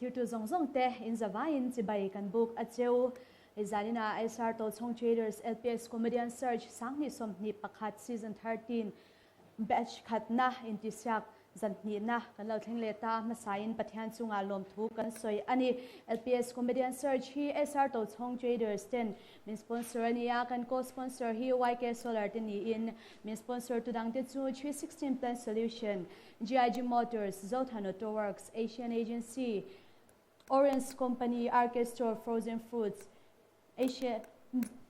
thirtu zawng zawng te in zavaiin chibai kan buk a cheu. Hei zaninah SR Tochhawng Traders LPS Comedian Search 2021 Season 13 Batch khatna intihsiak zan hnihna kan lo thleng leh ta a, hmasain Pathian chungah lawmthu kan sawi a ni. LPS Comedian Search hi SR Tochhawng Traders ten min sponsor a ni a, kan co-sponsor hi YK Solar te niin min sponsor tu dangte chu 316 Plan Solution, GIG Motors, Zothan Auto Works, Asian Agency, Orange Company, RK Store, Frozen Foods, Asia,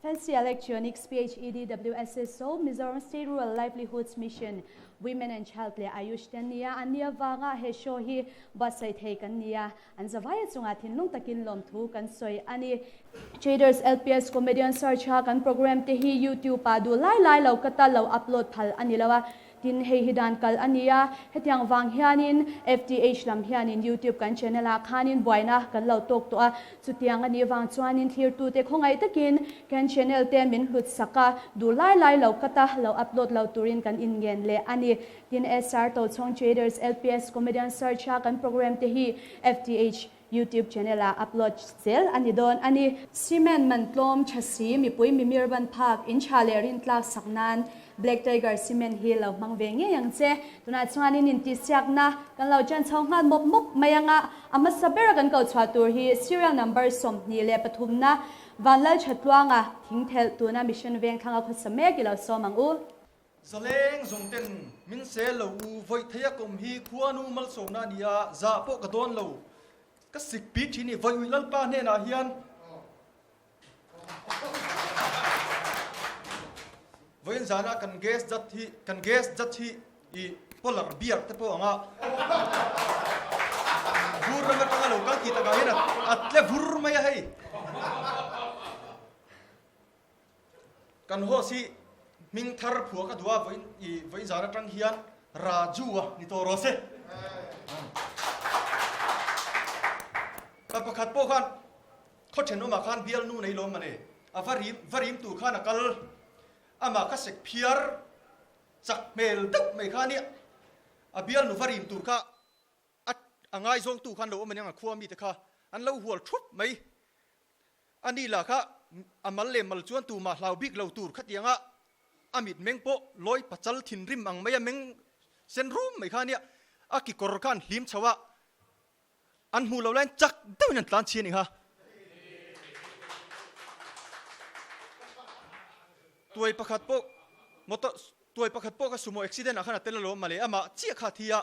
Fancy Electronics, PHED, WSSO, Mizoram State Rural Livelihoods Mission, Women and Child leh Ayush te an ni a. An ni avanga he show hi buatsaih thei kan ni a, an zavaia chungah thinlung takin lawmthu kan sawi a ni. Traders LPS Comedian Search a kan program te hi YouTube ah duh lai lai lo ka ta lo upload phal a ni lo a, Tin, hei hi dan kal a ni a, hetiang vang hianin FTH lam hianin YouTube kan channel ah khanin buaina kan lo tawk tawh a, chutiang a nih vang chuanin thlirtute khawngaih takin kan channel te min hlut sak a, duh lai lai lo cut a, lo upload lo turin kan inngen leh a ni. Tin, SR Tochhawng Traders LPS Comedian Search a kan program te hi FTH YouTube channel ah upload zel a ni dawn a ni. Cement man tlawm tha si mipui mimir ban phak in tha leh rin tlak sak nan Black Tiger cement hi lo hmang ve ngei ang che. Tunah chuanin intihsiakna kan lo chan chho nghal mawp mawp mai anga a hmasa bera kan ko chhuah tur hi serial number 23 na Vanlal Thatluanga thingthelh tuna Mission Vengthlang a khawsa mek i lo sawm ang u. Zaleng zawng ten min sel lo u, vawi thei a kawm hi khuanu malsawmna a ni a, zah pawh ka dawn lo. Ka sik pi thin i vawi uih Lalpa hnenah hian vawiin zana kan gas jat hi kan gas jat hi i polar bear te pawh ang a, vur ram atanga lo kal tih takah hian a tle vur mai a hei. Kan host hi hming thar phua ka duh a, vawiin i vawiin zan atang hian Raju a ni tawh rawh se. Pa pakhat pawh khan khaw thenawmah khan bial nu nei lawm mane, a va rim va rim tur khan a kal, amah kha sek phiar chak hmel deuh mai kha nia, a bial nu va rim tur kha a a ngaizawngtu khan lo awm aniang a khua mite kha an lo hual thup mai. A ni lah kha a mal leh mal chuan tumah hlau bik lo tur khatianga a mit meng pawh lawi pachal thinrim ang mai a meng sen rum mai kha ania, a kikawr kha an hlim chho a, an hmuh loh laiin chak deuhin an tlan chhi a ni kha. Tuai pakhat pawh motor tuai pakhat pawh kha sumo accident ah khan a tel alawm male amah chiah kha a thi a,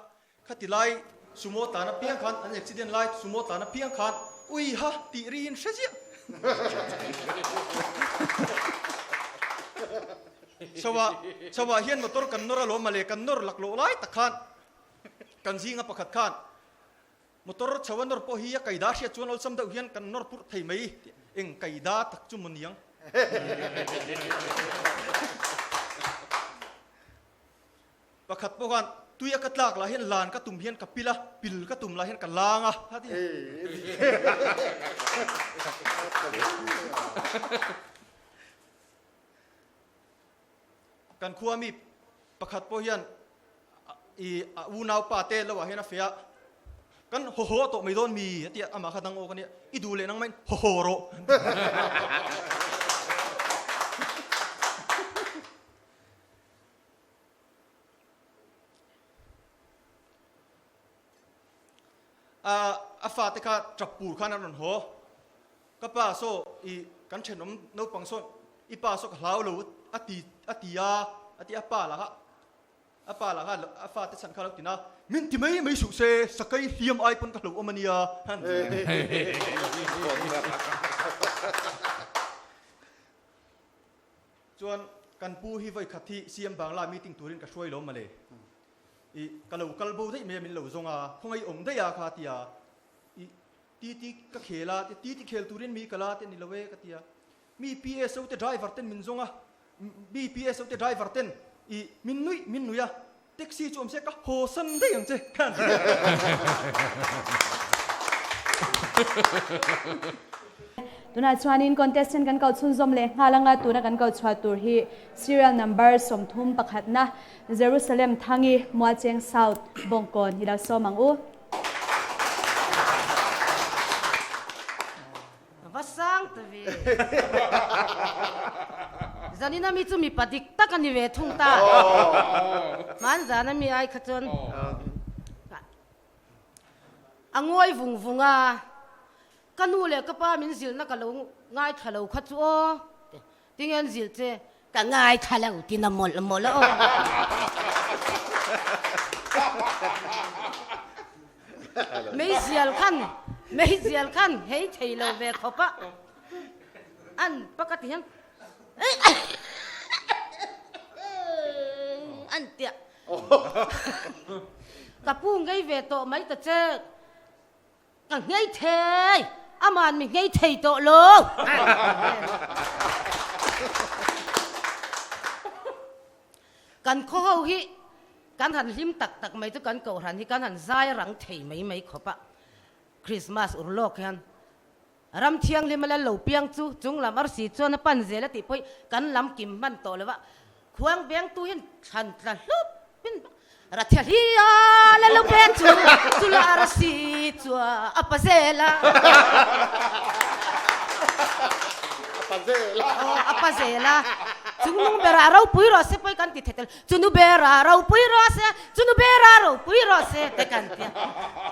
Khati lai sumo tlan apiang khan an accident lai sumo tlan apiang khan ui ha tih ri in hre ziah. Chauah chauah hian motor kan nawr alawm male kan nawr laklawh lai tak khan kan zinga pakhat khan motor chauh a nawr pawh hi a kaida hriat chuan awlsam deuh hian kan nawr purh thei mai eng kaida tak chu maw niang. Pakhat pawh khan tui a ka tlak lah hian lan ka tum hian ka pil a, pil ka tum lah hian ka lang a, a ti. Kan khua mi pakhat pawh hian i a unaupa te lo ah hian a feh a, kan haw haw tawh mai dawn mi a ti a, amah kha dang awk a nia, i duh leh nang maiin haw haw rawh. A fate kha tap pur khan an rawn haw. Ka pa saw i kan thenawm naupang sawn i pa saw ka hlau lo a ti a ti a a ti a pa lah kha a pa lah kha a fate chhan kha lo tin a min ti mai mai suh se sakei hliam ai pawn ka hlo awm a nia han ti. Chuan kan pu hi vawi khat hi CM Bangla meeting turin ka hruai lo male. I ka lo kal bo daih mai a min lo zawng a, khawngaih awm daih a kha tia i titi ka khel a, titi khel turin mi kal a te ni lo e ka tia. Mi PSO te driver ten min zawng a, mi PSO te driver ten i min nuih min nuih a, taxi chu awm se ka haw san daih ang che khan. Tunah chuanin contestant kan koh chhunzawm leh nghal anga tuna kan koh chhuah tur hi serial number 31 na Jerusalem Thangi Mualcheng South Bawngkawn hi lo sawm ang u. Zanina mi chu mipa dik tak a ni ve thung ta. Hmanzana mi ai kha chuan a ngawi vung vung a, ka nu leh ka pa min zilhna ka lo ngaithla lo kha chu aw, tinge an zilh che? Ka ngaithla lo tina mawlh mawlh a aw. Meizial khan, meizial khan hei thei lo ve khawp a, an pakhat hian an tiah. Ka pu ngei ve tawh mai ta che. Ka nghei thei, aman mi nghei thei tawh lo. Kan khaw ho hi kan han hlim tak tak mai chu kan kohhran hi kan han zai rang thei mai mai khawp a. Christmas ur lawk hian ram thianghlim a lal lo piang chu chung lam arsi chuan a pan zel a tih pawh hi kan lam kim hman tawh lo va. Khuang vengtu hian thlan tla hlup in Rathia hli a la lo pek chu chu la arsi chua a pa zel a. A pa zel a. Aw a pa zel a. Chungnung berah ropui rawh se pawh hi kan ti thei tel. Chunu berah ropui rawh se, chunu berah ropui rawh se te kan ti a.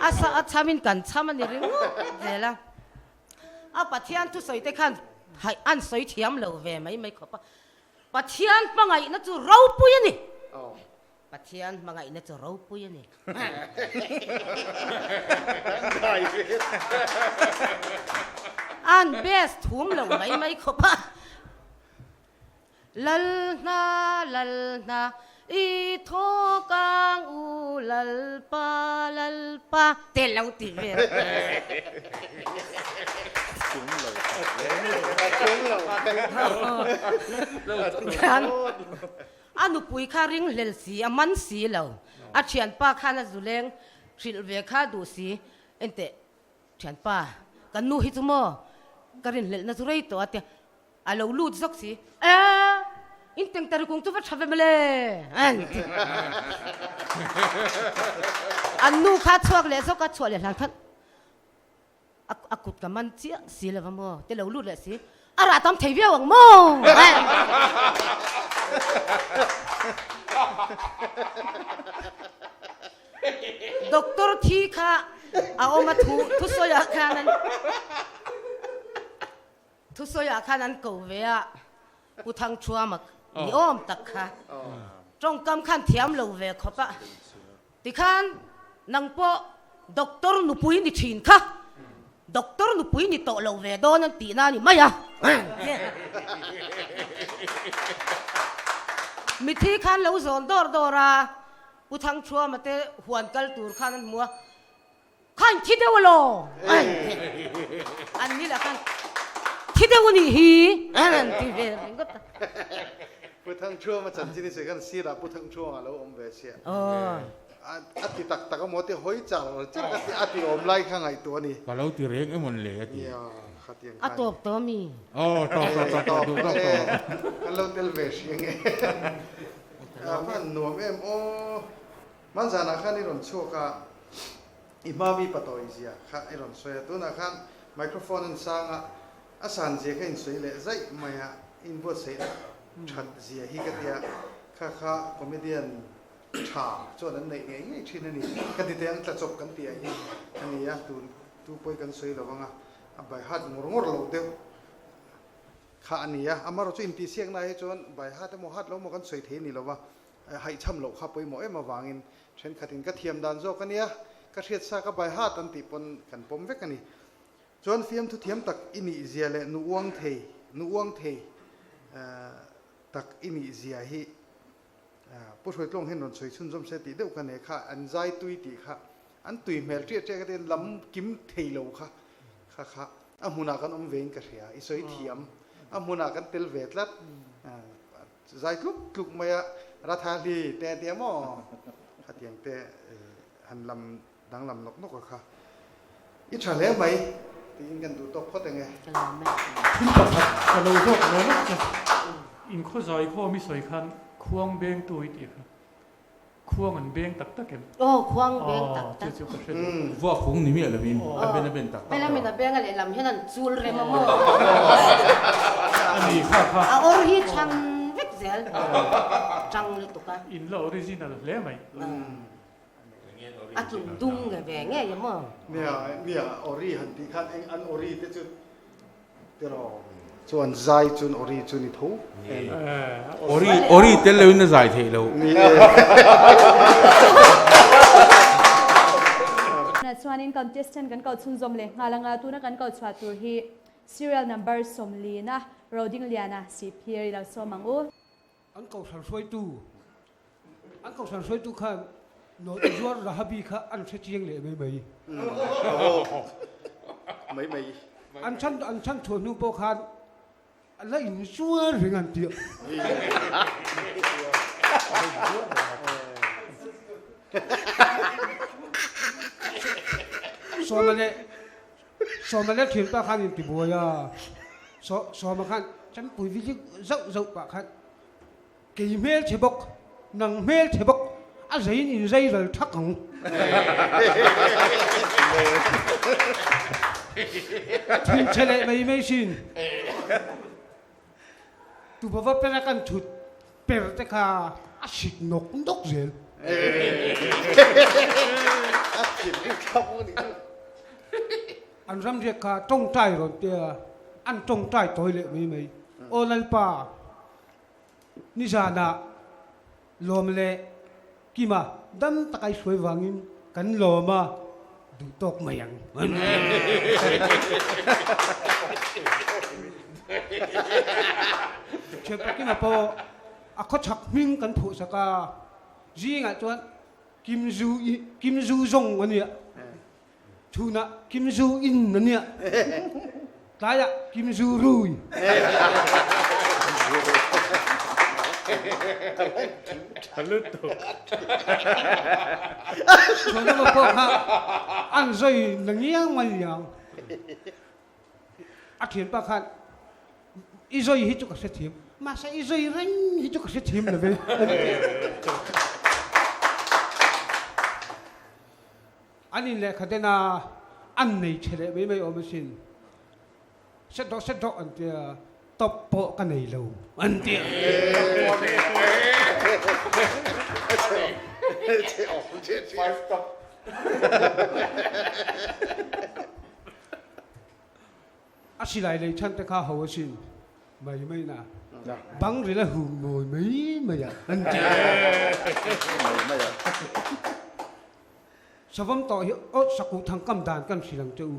A sa a chhamin kan chham a ni ringawt zel a. A Pathian thusawi te khan an sawi thiam lo ve mai mai khawp a. Pathian hmangaihna chu ropui a ni. Pathian hmangaihna chu ropui a ni. An best thum lo mai mai khawp a. Lalhna Lalhna i thaw kang u Lalpa Lalpa te lo ti vel. A nupui kha ring hlel si, a man si lo. A thianpa khan a zuleng hrilh ve kha duh si. Enteh, thianpa, kan nu hi chu maw ka rinhlelhna chu rei tawh a tia. A lo lut zawk si, E! In tengtari kung chu va tha ve mawle! An ti. An nu kha chhuak leh zawk a, chhuah leh hlan khan a kut ka man chiah si lo va maw? Te lo lut leh si, A rah tam thei viau ang maw? Doctor thi kha a awm a, thu thusawiah khan an. Thusawiah khan an ko ve a, Pu Thangthuama ni awm tak kha tawngkam khan thiam lo ve khawp a, tikhan nang pawh doctor nupui ni thin kha doctor nupui ni tawh lo ve dawn an tihna a ni mai a. Mithi khan lo zawn dawr dawr a, Pu Thangthuama te huan kal tur khan an hmu a, Khan thi deuh alaw? An ni lah khan thi deuh a nih hi an ti ve ringawt a. Pu Thangthuama chanchin hi sawi khan sirah Pu Thangthuama a lo awm ve sia. A ti tak tak amaw ti hawi char char ka ti a ti awm lai kha ngaihtuah a ni. Ka lo ti reng emawn le a ti. A tawp tawh ami? Aw tawp tawh tawp tawh duh tawk tawh. Kan lo tel ve hri ange. A van nuam em aw. Hmanzanah khan i rawn chhuak a, i hma mi patawi zia kha i rawn sawi a, tunah khan microphone an sang a, a san zia kha in sawi leh zaih mai a, in buatsaihna that zia hi ka tia, kha kha comedian tha chuan an neih ngei ngei thin a ni, ka ti teh ang tla chawp kan tih ah hi a ni a, tun tu pawi kan sawi lo ang a, a by heart ngawr ngawr lo deuh kha a ni a, amaherawhchu intihsiakna ah hi chuan by heart emaw heart lo emaw kan sawi thei a ni lo va, Haihchham loh kha pawimawh em avangin thenkhatin ka thiam dan zawk a nia, ka hriat sa ka bai hat an tih pawn kan pawm vek a ni. Chuan fiamthu thiam tak i nih zia leh nu uang thei, nu uang thei tak i nih zia hi Pu Hruaitlawng hian rawn sawi chhunzawm se tih deuh ka nei kha, an zai tui tih kha an tui hmel ṭiah ṭiah ka ti a, lam kim thei lo kha kha kha a hmunah kan awm vein ka hria, i sawi thiam, a hmunah kan tel ve tlat. Zai tluk tluk mai a, Ratha hli te tia maw? Khatiang te han lam danglam nawk nawk a kha. I tha hle mai tiin kan duh tawk phawt enge. Thil pakhat ka lo zawk lo lawk che. Inkhawzai khawm i sawi khan khuang bengtu i tih kha. Khuang an beng tak tak em? Aw, khuang beng tak tak. Chu chu ka hre duh. Vuak fung ni miah lovin a ben a ben tak tak. Helamin a beng a lehlam hian an chul rem a maw? A ni kha kha. A awr hi chhan vek zel tang lutuk a. In la original hle mai. A tlum dung nge ve ngei a maw? Nia, nia, ori han tih khan eng an ori te chu Tiraw chuan zai chun ori chu ni tho em? Ori ori tel loin a zai theih lo. Ni e. Tunah chuanin contestant kan koh chhunzawm leh nghal anga tuna kan koh chhuah tur hi serial number 40 na Rodingliana Sihphir i lo sawm ang u. An kohhran hruaitu An kohhran hruaitu khan nawt zuar Rahabi kha an hre chiang leh mai mai. Mai mai. An chhan an chhan thuah hnu pawh khan a la in zuar reng an ti. Sawma leh Sawma leh thianpa khan in tibuai a. Sawma khan Champui vilik zauh zauh pah khan Kei hmelchhe bawk, nang hmelchhe bawk, a zeiin in zai ral thak ang. Thinchhe leh mai mai sin. Tubava pera kan thut per te kha a sik nawk nawk zel. An ramriak kha tawngtai rawn tia an tawngtai tawi leh mai mai. Aw Lalpa, Nizanah lawm leh Kima dam taka i hruai vangin kan lawm a, duh tawk mai ang. Thianpa Kima pawh a khawchhak hming kan phuhsak a, zingah chuan Kim Zu Kim Zu Zong a nia. Chhunah Kim Zu inn a nia. Tlaiah Kim Zu Rui. Tha lutuk. Chhuan lama pawh kha an zoi na ngiang mai niang. A thianpa khan i zoi hi chu ka hrethiam, mahse i zoi reng hi chu ka hrethiam lo ve. An in lehkha den a, an nei che leh mai mai awm asin. Set dawh set dawh an tia, top pawh ka nei lo an tia. A silai lei chhan te kha ho asin mai mai na bang ril a hum mawi mai mai a an ti. Savam tawh hi aw sakuh thang kam dan kan hrilh ang che u.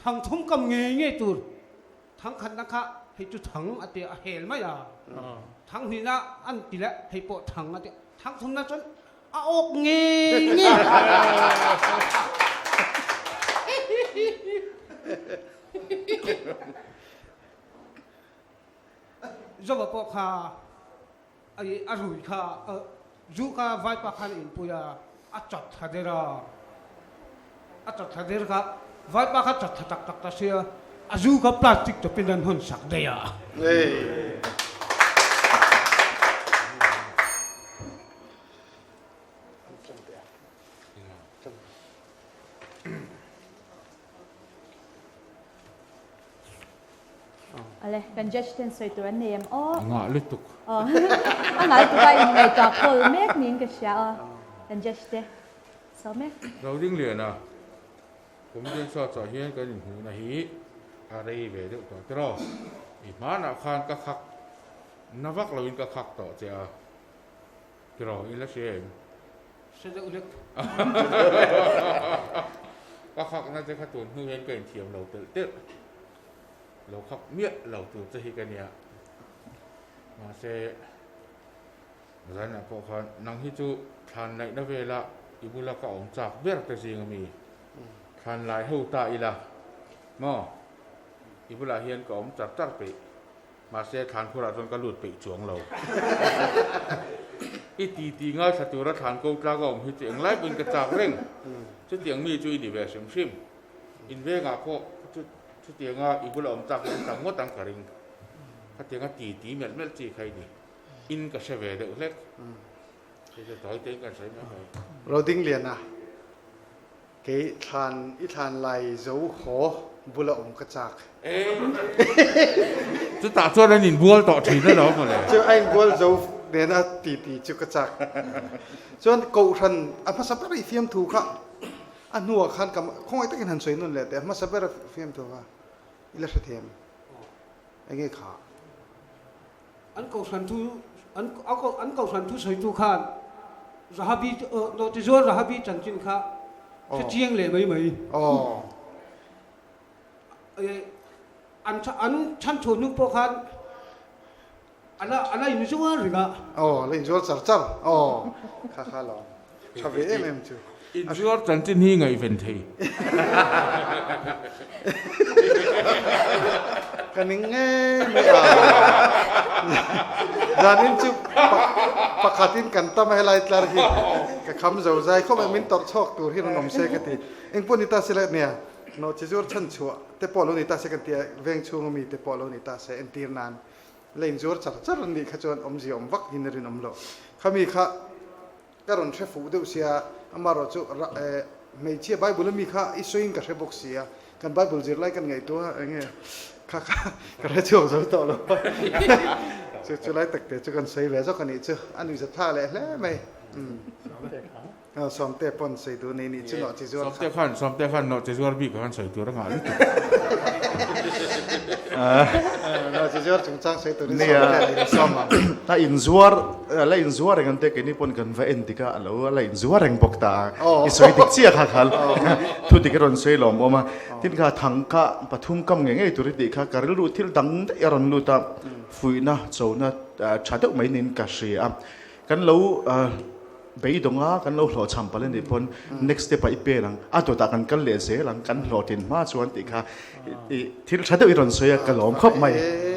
Thang thum kam ngei ngei tur thang khatna kha hei chu thang a ti a hel mai a, thang hnihna an ti leh hei pawh thang a ti a, thang thumna chuan A awk ngei ngei. Zova pawh kha a rui kha zu kha vaipa khan a inpui a, a chat thla der a, a chat thla der kha vaipa kha chat thla tak tak ta sia, a zu kha plastic chawpin an hawn sak daih a. Ale, kan judge ten sawi tur an nei em aw? A ngah lutuk. Aw, a ngah lutuk a inngaihtuah call mek niin ka hria aw, kan judge te sawi mek. Rodingliana, Comedian Search ah hian kan inhmuhna hi a rei ve deuh tawh tiraw? I hmanah khan ka khak Na vak loin ka khak tawh che a, tiraw in la hria em? Hre deuh hlek. Ka khakna che kha tun hnu hian ka inthiam lo telh telh. Lo khak miah lo tur che hi ka nia. Mahse, zanah pawh khan nang hi chu thlan laihna vela i bula ka awm chak ber te zing ami. Thlan lai ho ta ila maw? I bulah hian ka awm char char peih. Mahse, thlankhurah chuan ka lut peih chuang lo. I ti ti ngaithla tura thlan ko tlak a awm hi chu englai pawhin ka chak reng. Chutiang mi chu i ni ve hrim hrim. In vengah pawh chutianga i bula awm chak hi an tam ngawt ang ka ring. Khatianga ti ti melh melh chi kha i ni. In ka hre ve deuh hlek. Rodingliana, Kei thlan i thlan lai zo haw bula awm ka chak. Chutah chuan an inbual tawh thin a lo mawle. Chu a inbual zo nena titi chu ka chak. Chuan Kohhran a hmasa ber i fiamthu kha a hnuah khan ka khawngaih takin han sawi nawn leh teh a hmasa ber a fiamthu kha i la hrethiam enge kha? An kohhran thu an an kohhran thu sawitu khan Rahabi Nawhtizual Rahabi chanchin kha hre chiang leh mai mai. An an chhan chhuah hnu pawh khan a la a la inzuar reng a. Aw, a la inzuar char char. Aw, kha kha lo. Tha ve em em chu. Inzuar chanchin hi ngaihven thei. Ka ning ngei mai a. Zanin chu pakhatin kan tam a helai tlar hi ka kham zo zai khawp mai min tawrh chhuak tur hi rawn awm se ka ti. Engpawh ni ta se la nia nawhchi zuar chhan chhuah te pawh lo ni ta se kan ti a veng chhunga mi te pawh lo ni ta se entir nan la inzuar char char an nih kha chuan awmzia awm vak in a rinawm loh. Khami kha Ka rawn hre fuh deuh sia, amarawh chu hmeichhia Bible ami kha i sawiin ka hre bawk sia, kan Bible zir lai kan ngaihtuah a enge kha kha ka hre chhuak zo tawh lo chu chu lai tak te chu kan sawi ve zawk a nih chu, a nuihza tha leh hle mai. Sawmte pawn sawi duh nei nih chu nawhchi zuar kha. Sawmte khan Sawmte khan nawhchi zuar bik ah khan sawi tur a ngah lutuk. Nawhchi zuar chungchang sawi turin Sawmte a insawm ang. A inzuar la inzuar reng an tia keini pawn kan va en dik a, a lo la inzuar reng bawk ta a. I sawi dik chiah kha khal thu dik a rawn sawi lawm awm a. Tin kha thang kha pathum kam ngei ngei tur i tih kha ka rilru thil dang daih a rawn lut a, fuihna chona tha deuh mai niin ka hria a. Kan lo beidawng a, kan lo hlawhchham palh a nih pawn next step ah i pen ang, a dawtah kan kal leh zel ang, kan hlawhtlin hma chuan tih kha i thil tha deuh i rawn sawi a, ka lawm khawp mai.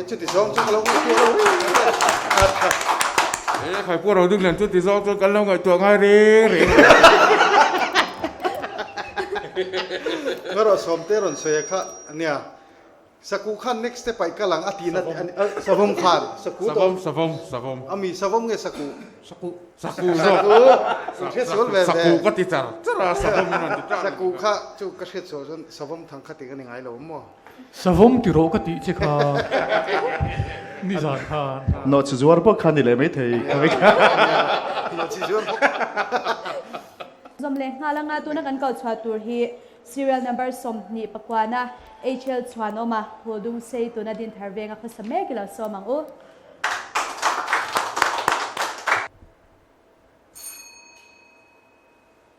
Chuti zawng chu ka lo ngaihtuah lo reng reng a. He Khaipua ro ding lian chuti zawng chuan kan lo ngaihtuah ngai reng reng lo. Ngarawh Sawmte rawn sawi a kha nia. Saku khan next step ah i kal ang a tihna savawm khan saku savawm savawm savawm ami savawm nge saku saku saku zawk saku hriat sual ve ve saku ka ti char char a savawm in rawn ti char saku kha chu ka hriat sual chuan savawm thang kha ti ka ni ngai lo maw savawm ti rawh ka tih che kha nizan khan nawhchi zuar bawk kha ni leh mai thei nawhchi zuar bawk Zawm leh nghal anga tuna kan kal chhuah tur hi Serial number 20 pakuana HL Chhuanawma Huldung sei tuna Dinthar venga khawsa mek i lo sawm ang u.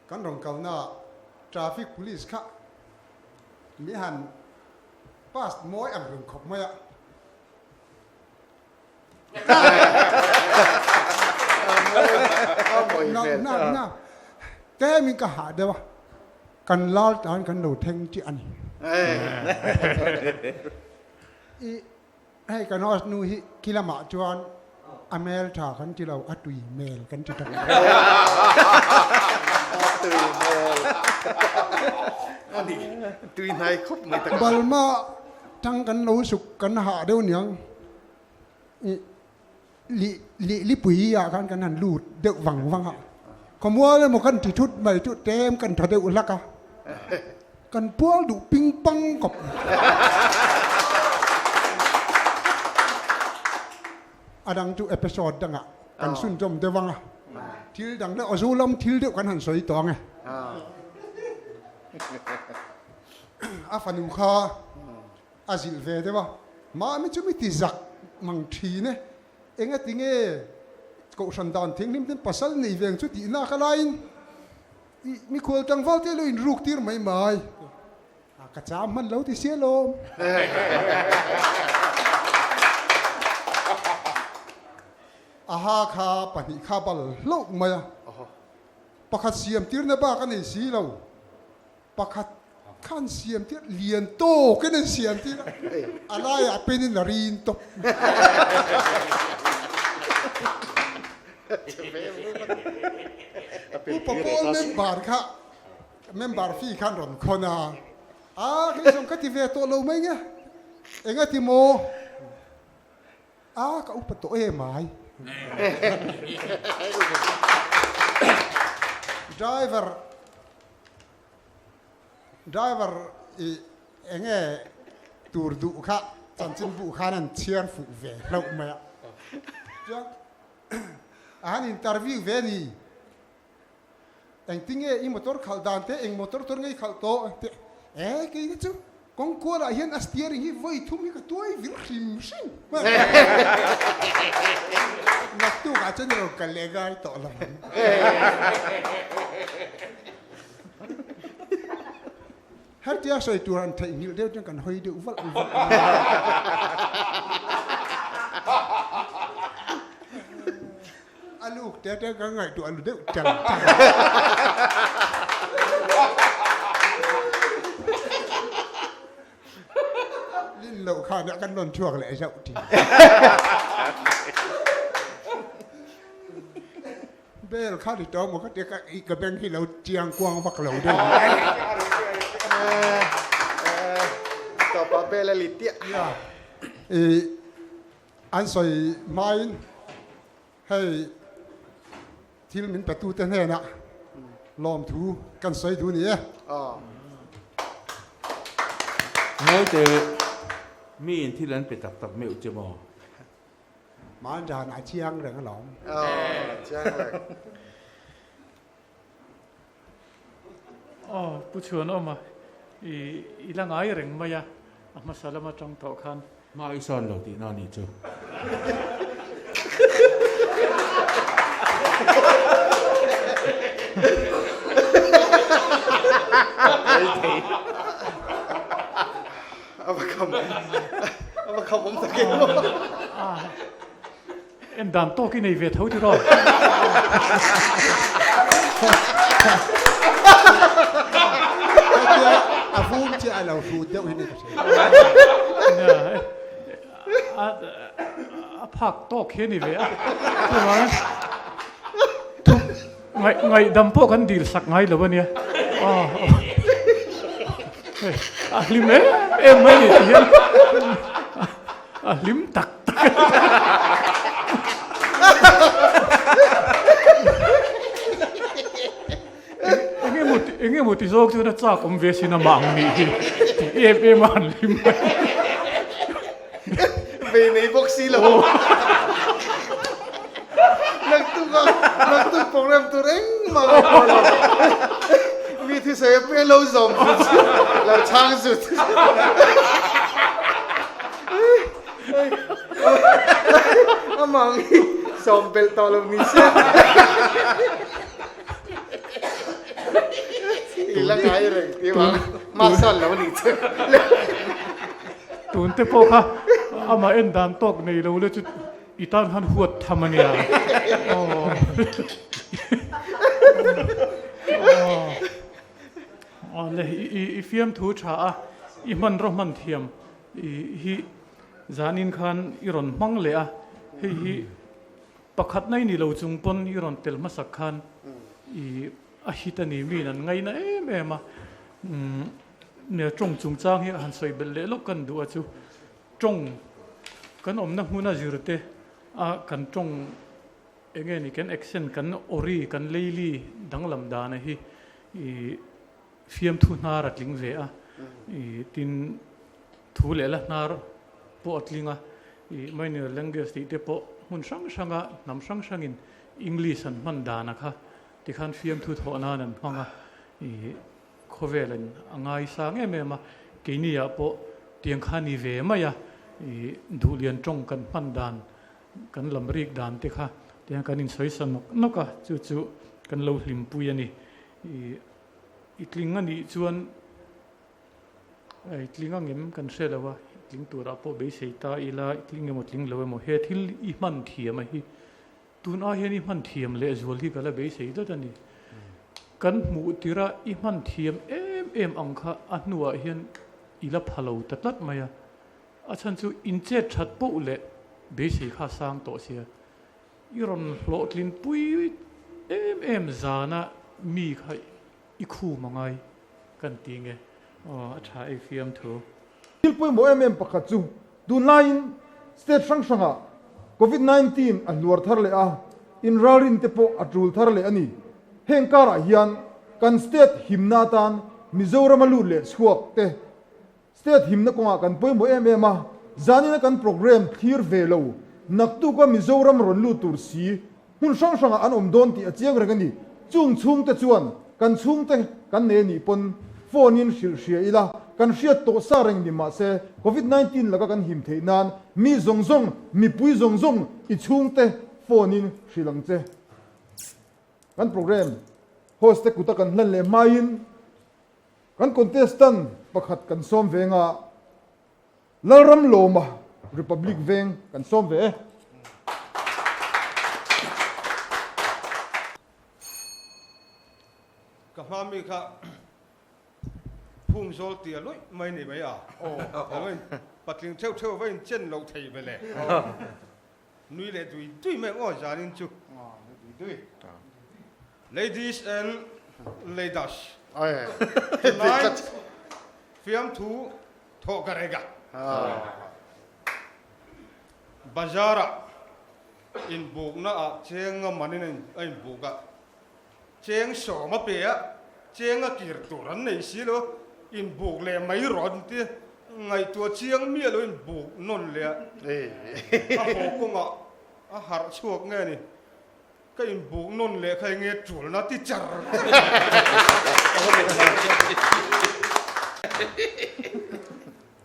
Kan rawn kalna traffic police kha mi han pass mawi ang reng khawp mai a. Na na tlem in ka hah deuh a, kan lal tan kan lo thleng chiah a ni. I hei ka nurse nu hi khi lamah chuan a hmel tha kan ti lo, a tui hmel kan ti tak. A tui hmel. Tui hnai khawp mai tak. Balma tang kan lo suk kan hah deuh niang. Li lipui ah khan kan han lut deuh vang vang a, khawmual emaw kan ti thut mai chu tlem kan tha deuh hlak a, kan pual duh ping pang kawp. A dang chu episode dangah kan sunzawm deuh vang a, thil dang deuh a zu lam thil deuh kan han sawi tawh ang e. A fanu kha A zilh ve deuh a, mahni chu mi ti zak mang thin e, engati nge Kohhran dan thinghlim ten pasal nei veng chu tih nak a laiin i mikhual tlangval te lo inruk tir mai mai, a ka cham hman lo ti sia lawm. A ha kha pahnih kha bal hlauh mai a, pakhat siam tirna bak a nei si lo. Pakhat khan siam tir lian tawk in an siam tir a, a laiah pen in a rin tawp. Upa pawl member kha member fee khan rawn khawn a, a kei zawng ka ti ve tawh lo mai nge, engati maw? A ka upa tawh em ai. Driver Driver i enge tur duh kha chanchin buh khan an chhiar fuh ve hlauh mai a. Chuan a han interview ve a ni. Engtinge i motor khalh dan te, eng motor tur nge i khalh tawh tih e kei te chu kawng kualah hian a steering hi vawi thum hi ka tuai vir hrim hrim. Naktukah chuan i rawn kal leh ngai tawh lo ang. Hetia sawi tur han theihnghilh deuh chuan kan hawi deuh valh valh a. A luk te te ka ngaihtuah lu deuh chang chang. Lin loh khan ah kan rawn chhuak leh zauh thin. Bel kha ni tawh maw ka tia ka i ka beng hi lo chiang kuang vak lo deuh. Tawpah bel a lit tiah. I An sawi hmain hei thil min petute hnenah lawmthu kan sawi duh ni e. Ngawite, mi in thil an pe tak tak meuh che maw? Manjan a chiang reng alawm. Chiang reng. Aw, Pu Chhuanawma, i i la ngai reng mai a, a hmasa lama tang tawh khan. Hma i sawn lo tihna a nih chu. A va kham awm, a va kham awm tak em aw. En dan tawk i nei ve tho tiraw? Hetia a vum chiah a lo hrut deuh hi ni ka hria. A phak tawk hi a ni ve a. Chuvangin thup ngaihdam pawh kan dil sak ngai lo a nia. A hlim em em mai a ni ti hian a hlim tak. Eng emaw ti zawk chuan a chak awm ve sin a mah ang nih hi tih em em a han hlim mai. Vei nei bawk si lo. Naktuk a naktuk program tur engmah a ngaihtuah lo. Mi thusawi apiang lo zawm zut lo chhang zut. Amah ang hi sawm belh tawh lo ni se. I la ngai reng tih vang mahsan lo ni che. Tun te pawh kha amah en dan tawk nei lo le chu i tan khan huat tham a nia. Aw le i fiamthu tha a i hmanraw hman thiam I hi zanin khan i rawn hmang leh a, hei hi pakhatna i ni lo chung pawn i rawn tel hmasak khan i a hit a ni miin an ngaina em em a. Umm tawng chungchang hi a han sawi belh leh lawk kan duh a chu tawng kan awmna hmuna zir te a kan tawng enge ni kan accent kan awri kan leili danglam dana hi i Fiamthu hnar a tling ve a, i tin thu leh la hnar pawh a tling a, i minor language tih te pawh hmun hrang hranga hnam hrang hrangin English an hman dan a kha tikhan fiamthu thawh nan an hmang a, i khawvelin a ngaisang em em a, keini ah pawh tiang kha ni ve mai a, i duhlian tawng kan hman dan kan lam rik dan te kha tiang kan insawi sa nawk nawk a, chu chu kan lo hlimpui a ni. I I tling a nih chuan i tling angem kan hre lo a, i tling turah pawh beisei ta ila, i tling emaw tling lo emaw he thil i hman thiam a hi tun ai hian i hman thiam leh zual hi ka la beisei deuh a ni. Kan hmuh tirh a i hman thiam em em ang kha a hnuah hian i la pha lo ta tlat mai a, a chhan chu inchet that poh leh beisei kha a sang tawh sia. I rawn hlawhtlin pui em em zana mi kha i khum a ngai kan ti nge aw a tha ei fiam thu. Thil pawimawh em em pakhat chu tunlaiin state hrang hrangah Covid 19 a hluar thar leh a, inralrin te pawh a tul thar leh a ni. Heng karah hian kan state himna atan Mizorama lut leh chhuak te State himna kawngah kan pawimawh em em a, zanina kan programme thlir ve lo, naktuka Mizoram rawn lut tur si hmun hrang hrangah an awm dawn tih a chiang reng a ni. Chung chhungte chuan kan chhungte kan nei a nih pawn phone in hrilh hria ila, kan hriat tawh sa reng ni mahse Covid 19 laka kan him theih nan mi zawng zawng, mipui zawng zawng i chhungte phone in hrilh ang che. Kan programme host te kuta kan hlan leh hmain Kan contestant pakhat kan sawm ve nga, Lalramlawma Republic Veng kan sawm ve e. Ka hma mi kha phung zawl tia luih mai ni mai a, patling theuh theuh va inchen loh thei ve le. Nui leh dui dui mai aw zanin chu. Nui dui dui. Ladies and ladies. Tonight fiamthu thawh ka rega. Bazar ah inbukna ah cheng a man in a inbuk a. Cheng sawm a pe a, cheng a kir tur an nei si lo, inbuk leh mai rawh an ti. Ngaihtuah chiang miah lo inbuk nawn leh a, a haw kawngah a harh chhuak nge ni, ka inbuk nawn leh kha enge tulna ti char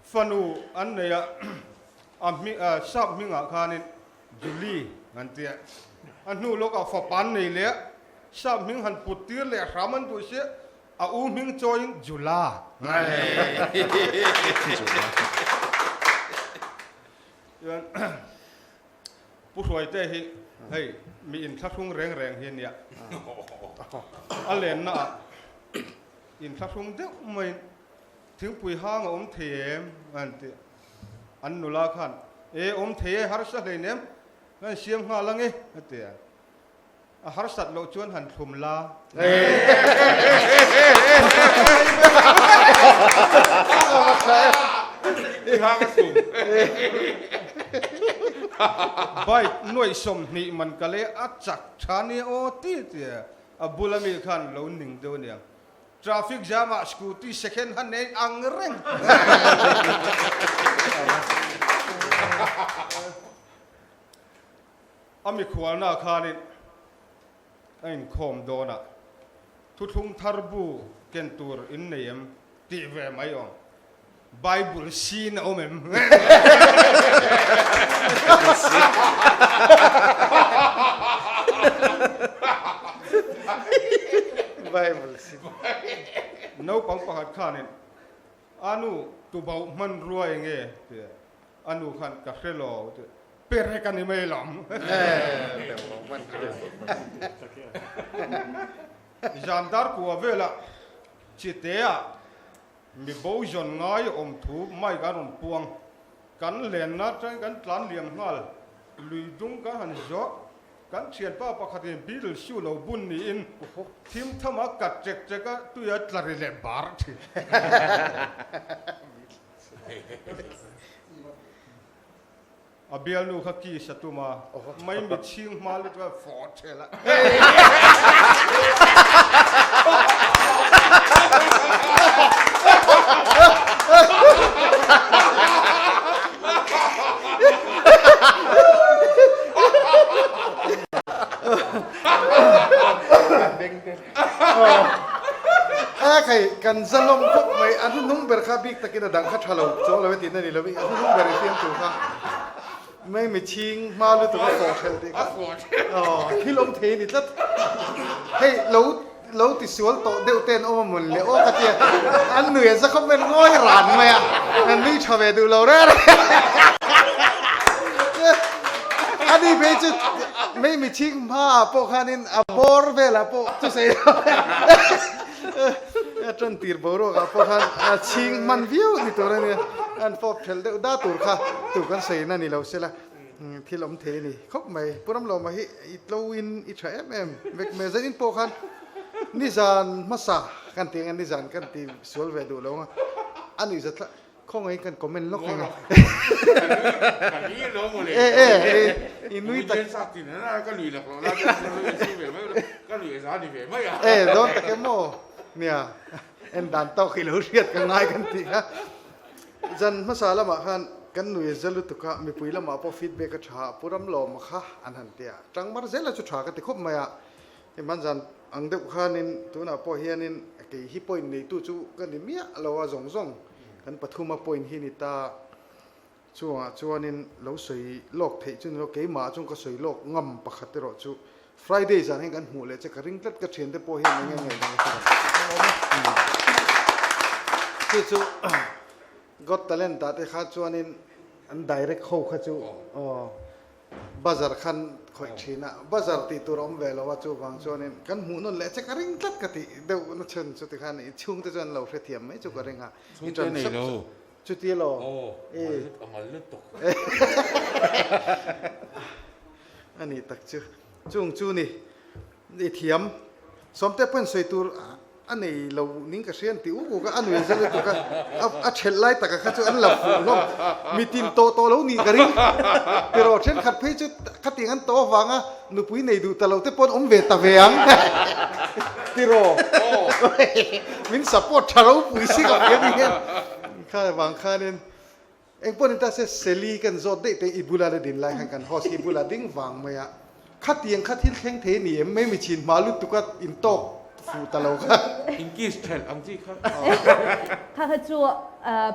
Fanu an nei a, a hming sap hmingah khanin Julie an ti a, a hnu lawkah fapa an nei leh a, sap hming han put tir leh hram an duh sia, a u hming chawiin Jula. Chuan Pu Hruaite hi hei mi inthlahrung reng reng hi a nia, a lenna ah inthlahrung deuh maiin Thingpui hang a awm thei em? an ti. An nula khan, E, awm thei e, harsa hlein em? Kan siam nghal ang e, a ti a. A harsat loh chuan han thlum la. Bike nuaih 20 man ka lei a chak tha nia aw ti ti a. A bula mi khan lo ning deuh aniang. Traffic jam ah scooty second hand nei ang reng. A mikhualna khanin a inkhawm dawn a, thuthlung thar bu ken tur in nei em tih ve mai awm. Bible sin a awm em? Bible sin. Naupang pakhat khanin a nu tubauh hmanrua enge ti a, a nu khan ka hre lo ti a, perek a ni mai lam. Zan dar kua velah Chitea Mi bo zawn ngai awm thu mic a rawn puang. Kan lenna atangin kan tlan liam nghal. Lui dung kan han zawh. Kan thianpa pakhatin Beetle shoe lo bun niin thim tham a kat ṭek ṭek a, tui a tla ri leh bar ṭhin. A bialnu kha kiss a tum a, mai mi chhing hma lutuk a fawh ṭhel a. A khai kan zalawm khawp mai a hnuhnung ber kha bik takin a dang kha tha lo chuang lo e tihna ni lovin a hnuhnung ber i fiam tur kha mai mi chhing hma lutuk a fawh hrelh tih kha aw thil awm thei a ni tlat hei lo lo ti sual tawh deuh te an awm a mawn le aw ka tia an nui an za khawp mai an ngawi ran mai a an nui tha ve duh lo reng reng a ni phei chu Mai mi chhing hma ah pawh khanin a bawr velah pawh chu sawi lo a tan tir boruak ah pawh khan a chhing hman viau ni tur a nia an fawp thelh deuh da tur kha tu kan sawi na ni lo sela thil awm thei a ni khawp mai. Pu Ramlawma hi i tlo in i tha em em vek mai zanin pawh khan nizan hmasa kan tih ang a nizan kan ti sual ve duh lo ang a a nuihzat thlak Khawngaih kan comment lawk eng a. Ka nui lo maw le. E e i nui tak. Ka nui lak lo la ka nui ve mai lo ka nui. za ni ve mai a. E dawn tak em aw? Nia, en dan tawk i lo hriat ka ngai kan tih kha. Zan hmasa lamah khan kan nui za lutuk a, mipui lamah pawh feedback a tha a, Pu Ramlawma kha an han ti a, tangmar zela chu tha ka ti khawp mai a. Hei hmanzan ang deuh khanin tunah pawh hianin kei hi point neitu chu ka ni miah lo a zawng zawng kan pathuma point hi ni ta. Chungah chuanin lo sawi lawk theih chu ni lo, keimah chuan ka sawi lawk ngam pakhat erawh chu Friday zan hian kan hmuh leh che ka ring tlat ka thiante pawh hian eng nge ngaih dang a hre lo. Chu chu Got Talent ah te kha chuanin an direct ho kha chu aw buzzer khan khawih thin a, buzzer tih tur a awm ve lo a chuvang chuanin kan hmuh nawn leh che ka ring tlat ka tih deuh na chhan chu tikhan i chhungte chuan lo hrethiam mai chu ka ring a, i Chhungte nei lo. Chuti elaw? Aw, a mal lutuk. A nih tak chu. Chung chu ni, i thiam. Sawmte pawhin sawi tur a nei lo ning ka hria an ti uk uk a, a nui zet lutuk a, a thelh lai taka kha chu an la fuh hlawm. Mitin tawh tawh lo nih ka ring. Tiraw thenkhat phei chu khatiang an tawh avanga nupui nei duh ta lo te pawh an awm ve ta ve ang. Tiraw? Min support tha ropui si ka hria ni hian. Kha vang khanin eng pawh ni ta se Sally kan zawt daih te i bula la din lai khan kan host i bula ding vang mai a, khatiang kha thil thleng thei a ni em mai mi chin hma lutuk a in tawk fuh ta lo kha. In kiss thelh ang chi kha. Kha kha chu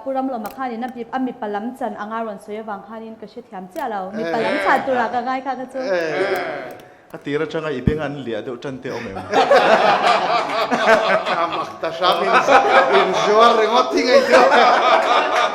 Pu Ramlawma khanin a mipa lam chan anga rawn sawi avang khanin ka hrethiam chiah lo. Mipa lam chan turah ka ngai kha kha chu. A tir atanga i beng an liah deuh tan te awm em? A mak ta hram in zuar ringawt hi ngaihtuah.